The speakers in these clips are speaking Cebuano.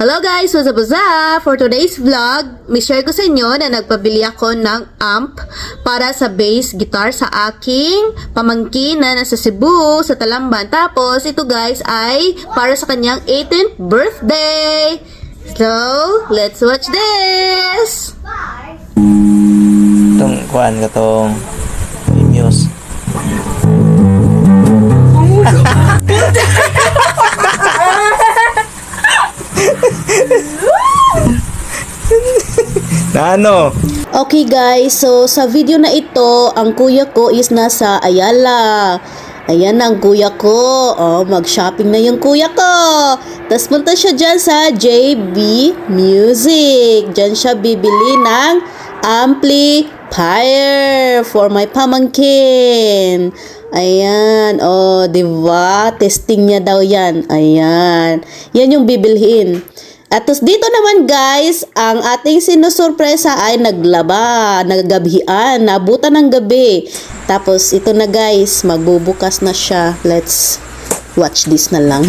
Hello guys! What's up, what's up? For today's vlog, may-share ko sa inyo na nagpabili ako ng amp para sa bass guitar sa aking pamangkin na nasa Cebu, sa Talamban. Tapos, ito guys ay para sa kanyang 18th birthday! So, let's watch this! Itong kuan ka tong Muse. Na ano? Okay guys, so sa video na ito, ang kuya ko is nasa Ayala. Ayan na ang kuya ko. Oh, mag-shopping na yung kuya ko. Tapos punta siya dyan sa JB Music. Dyan siya bibili ng amplifier for my pamangkin. Ayan, oh, di ba? Testing niya daw yan. Ayan. Yan yung bibilhin. At tapos dito naman guys, ang ating sinusurpresa ay naglaba, naggabihan, nabutan ng gabi. Tapos ito na guys, magbubukas na siya. Let's watch this na lang.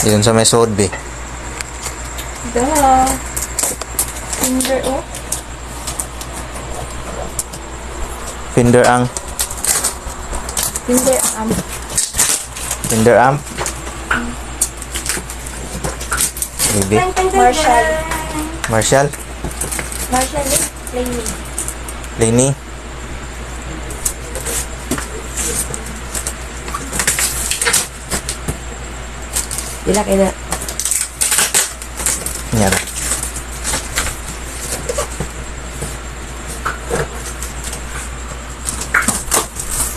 Yun sa may sod be. Duh. Finger, oh. Finder ang Finger amp. Finder amp. Baby. Marshall. Marshall. Marshall, eh. Play me. Lenny. Pila kay na. Yan.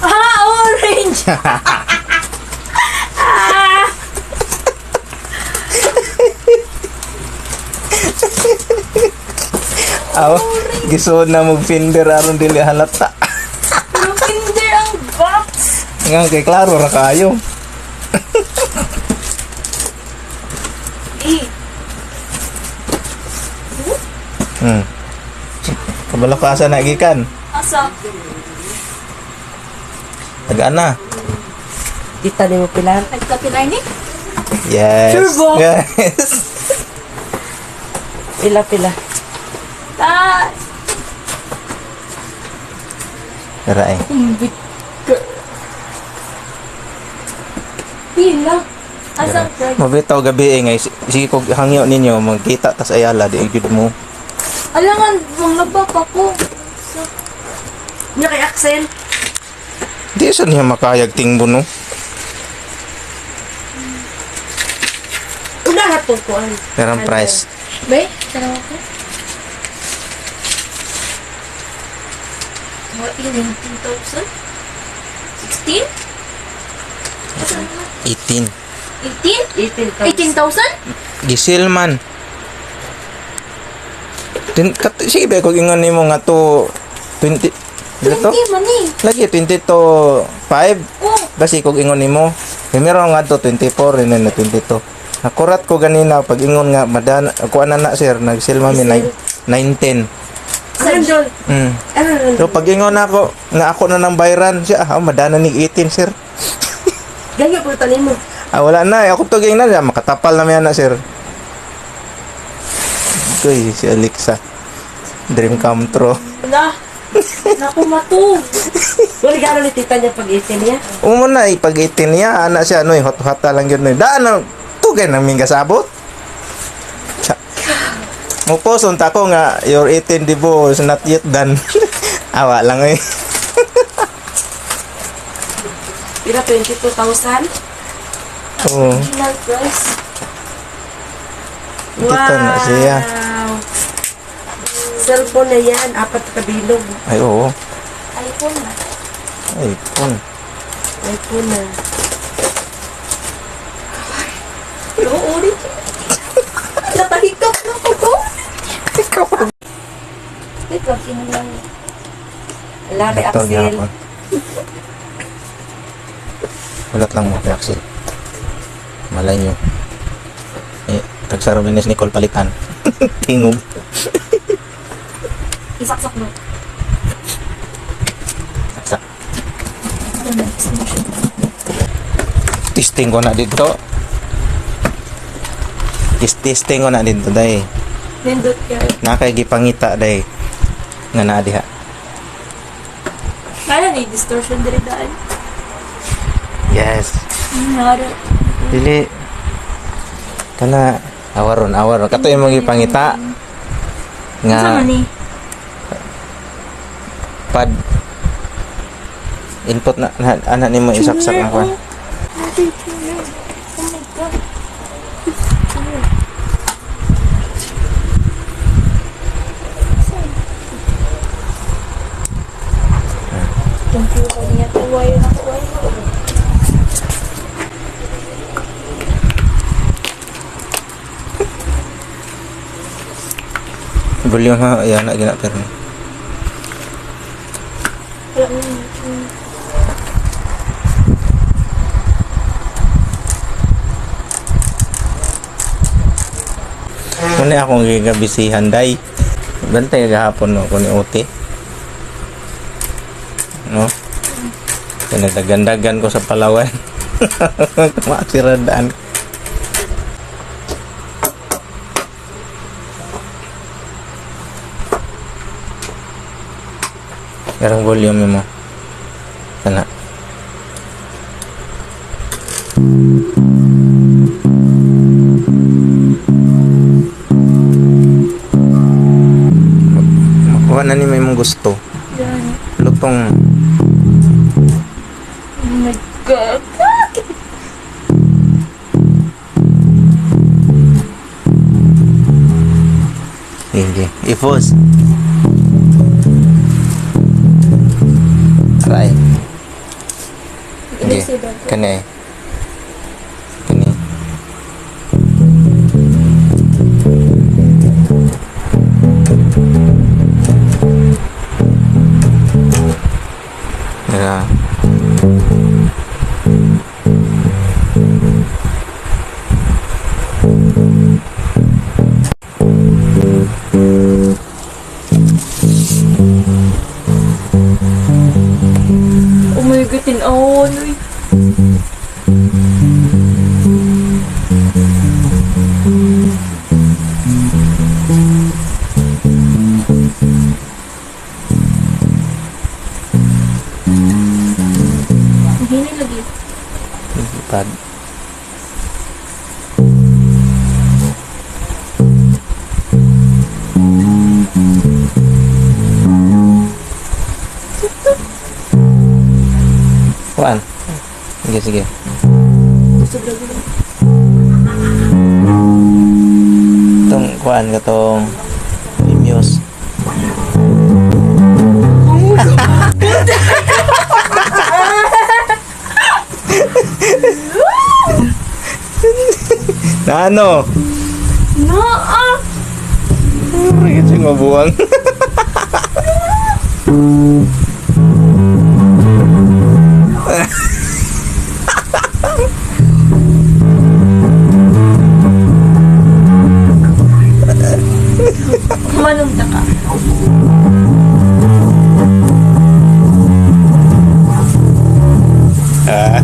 Ah, orange! Aw, gisuod na mo finder aron dili halata. Pero finger ang box! Nga kay klaro ra kayo. Eh, Kabalo ka asa na gikan. asa? Tagaan na. Kita nimo pila. Nagkapilay ni? Yes. Sure ba? Yes. Pila pila. Ta! Tara eh. Kumbit ka. Pila. Asa ang price? Mabitaw gabi eh ngay sige kog hangyo ninyo magkita tas ayala di gyud mo. Alangan, mga pa ko. So, Nya kay Axel. Di sa niya makayag tingbo no. Una hapon ko an. Meron price. Be, tanaw ko. Mga 19,000? 16? Asa na? 18. 18? 18,000. 18,000? Gisil man. Tin kat, sige ba kog ingon nimo nga to 20 dito? 20 man eh. Lagi 22 5 Oh, basi kog ingon nimo. Kay meron nga to 24 rin na 22. Nakurat ko ganina pag ingon nga madan kuan na na sir nag-sale mami 19. Ano dol? Ano dol? So pag ingon ako nga ako na nang bayran siya, ah, madana ni 18 sir. Ganyo po tanin mo. Ah, wala na. Eh. Ako to ging na. Makatapal na na, sir. Uy, si Alexa. Dream come true. wala. Naku, matu. Wala garo ni tita niya pag 18 niya. Umo na, ipag 18 niya, ana siya, ano, hot-hota lang yun. Eh. Daan na, tugay na ming kasabot. Siya. Mupost, unta ko nga, your 18 dibo is not yet done. Awa lang eh. Pila 22,000. Oo. Original price. Dito na siya. Cellphone na yan, apat ka bilog. Ay, oo. iPhone na. Ay, phone. iPhone na. Pero orange. Natahikap na ko ko. Ikaw. Wait lang, sino lang. Wala kay Ito, Axel. gyapon. Ulat lang mo kay Axel. Malay nyo. Eh, tagsaro ni Nicole palitan. Tingog. Isaksak mo. Saksak. Na-extension. Testing ko na dito. Testing ko na dito day. Nindot ka. Nakay gipangita day. Nga naa diha. Kala ni distortion diri daan. Yes. Nara. Dili. Kana awaron awaron kato imong gipangita. Nga Unsa man ni? Pad input na, na ana nimo isaksak na kuan. Oh. Tuner. Oh my God. Tuner. Saan? Thank you kaniya. Tuwayo na tuwayo. Volume ha ayan na gina pero. Wala mo yung Muna akong gigabisihan day. Bantay gahapon no ko ni Uti. No? Pinadagandagan ko sa Palawan. Kumakiradaan. Merong volume mo. Sana. Makuha na ni may mong gusto. Yan. Lutong. Oh my God. Hindi. Ifos. Aray. Hindi. Kani. Kani. Yeah. Oh my God, tinawon. Uy. Ang hini lagi. Pad. Kuan. Sige, sige. Gusto lagi. Itong kuan ka tong Muse. Na ano? Na ah! Ay, kasi mabuwang. Kumanong ta ka. Ah.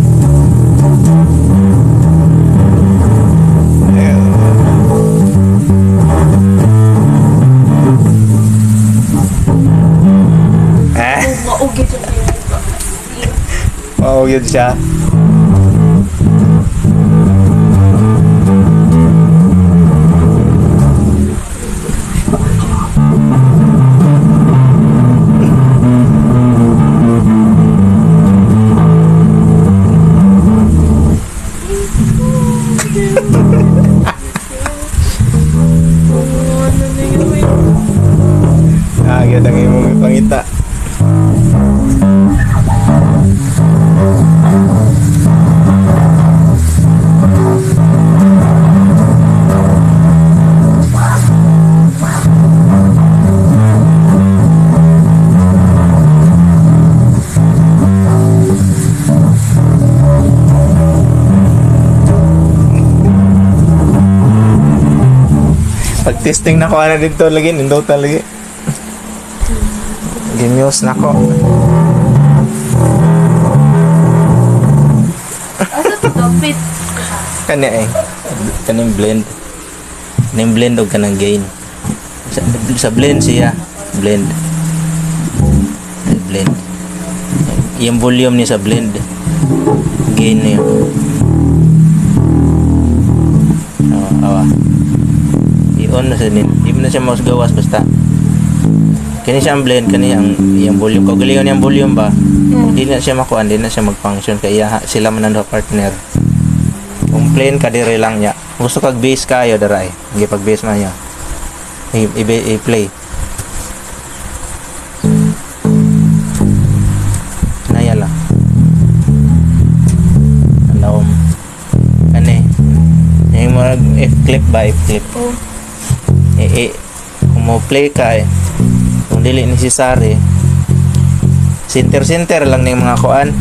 Ah, Maugit yung kaya. oh, yun siya. Ano na yun? Ah, gyud ang imong ipangita. Pag testing na ko ana dito lagi, nindot lagi. Gimuse na ko. Hapit. Kani eh. Kaning blend. Kaning blend og kanang gain. Sa blend siya. Blend. Blend. Yung volume niya sa blend. Gain niya. Awa, awa. I-on na sa din. Di mo na siya mouse gawas basta. Kani siya ang blend, kani ang iyang volume. Kaugalingon niyang volume ba? Di na siya makuan, di na siya mag-function kaya sila man ang partner. Kung plain ka dire lang niya. Gusto kag bass kayo dara eh. Hindi pag bass man niya. I-play. Naya lang. Alawm. Kani. Yung mga F-clip ba? F-clip. Oh. Kung mo play ka eh. Kung dili necessary. Center center lang ning mga kuan.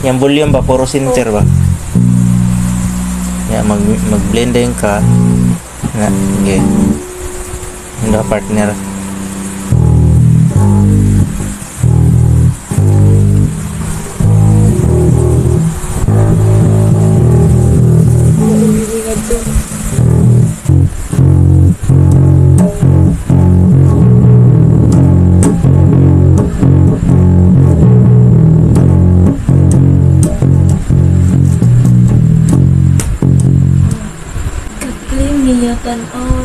Yung volume ba puro center ba? Ya mag blending ka. Na, sige. Hindi ka partner. Uuwi nga to. Kaklim niya tan-aw.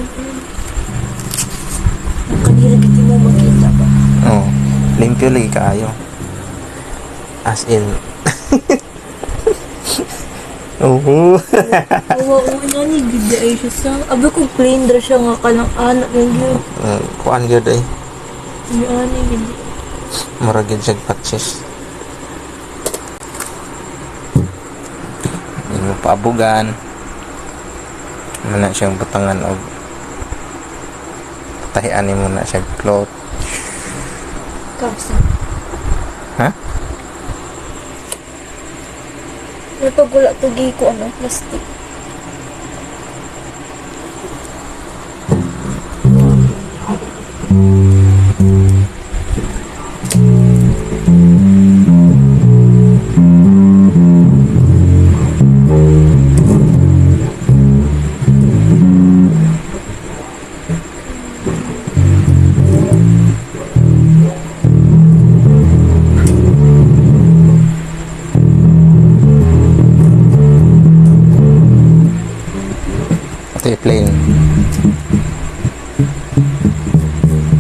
Ang kanila giti mo makita ba? Oh, limpyo lagi kaayo. As in. Oo. Awa, uwi na ni gid ay siya sa. Abi ko plain dra siya nga kanang anak ng yun. Kuan gyud eh. Ni ani gid. Murag gyud siya patches. Hindi mo paabugan. Muna siyang butangan og tahian ni muna siya cloth. Kabsa. Ha? May pagula tugi ko ano, plastic. Ito yung plane.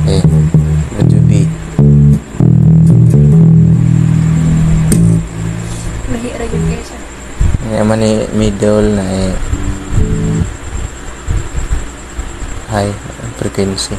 Eh, what to be? Lahi ra gyud kay siya. Yan man ni middle na eh. High frequency.